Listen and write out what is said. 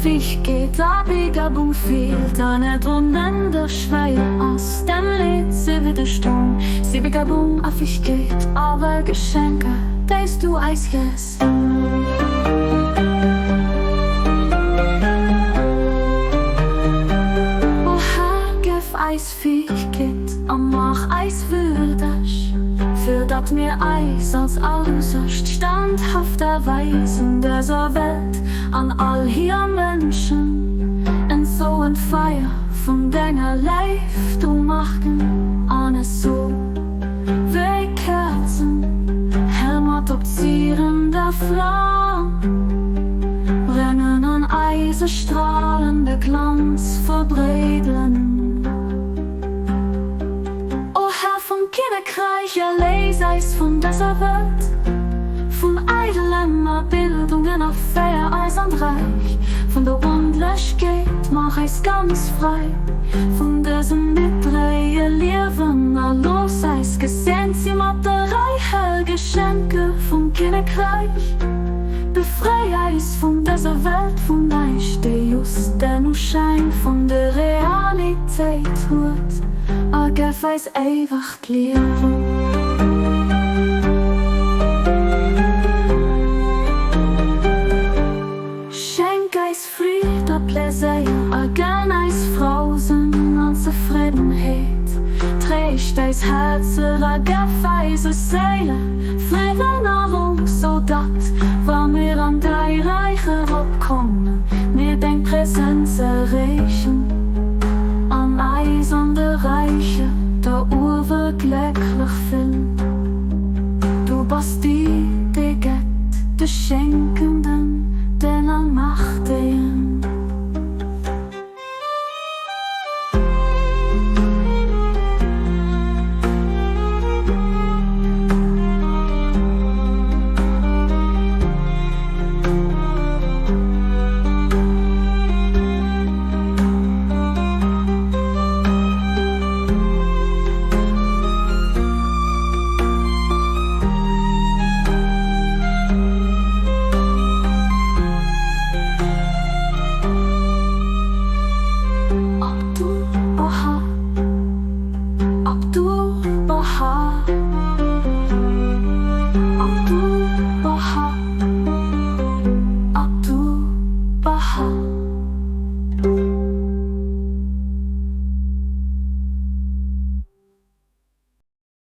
Fichkeet a Begabung feelt an et onendlech schwéier ass, dem Leed ze widderstoen. Si Begabung a Fichkeet awer Geschenker, déi s du eis gëss. O Här, gëff eis Fähigkeet a maach eis würdeg, fir datt mir eis als äusserst standhaft erweisen dëser Welt an all hir Mënschen, en sou en d'Feier vun denger Léift umaachen an esou wéi Käerzen hell mat op zierender Flam brennen an eise stralende Glanz verbreeden. O Här vum Kinnekräich, erléis eis vun dëser Welt, vun eidelen Abildungen a féier eis an d'Räich vun der Onendlechkeet, maach eis ganz fräi vun dësem niddrege Liewen a looss eis geseent si mat de räiche Geschenke vum Kinnekräich. Befrei eis vun dëser Welt vun Näischt, déi just den Uschäin vun der Realitéit huet, a geff eis éiwegt Liewen. Schenk eis Freed a Pleséier a gönn eis Frousënn an Zefriddenheet. Tréischt eis Häerzer a geff eise Séile Fridden a Rou, sou datt, wa mir an däi Räich eropkommen, mir deng Präsenz erreechen an eis an de Räicher da uewe glécklech fillen. Du bass déi, déi gett, de Schenkenden, den Allmachtegen. Abdu'l-Bahá, Abdu'l-Bahá, Abdu'l-Bahá, Abdu'l-Bahá.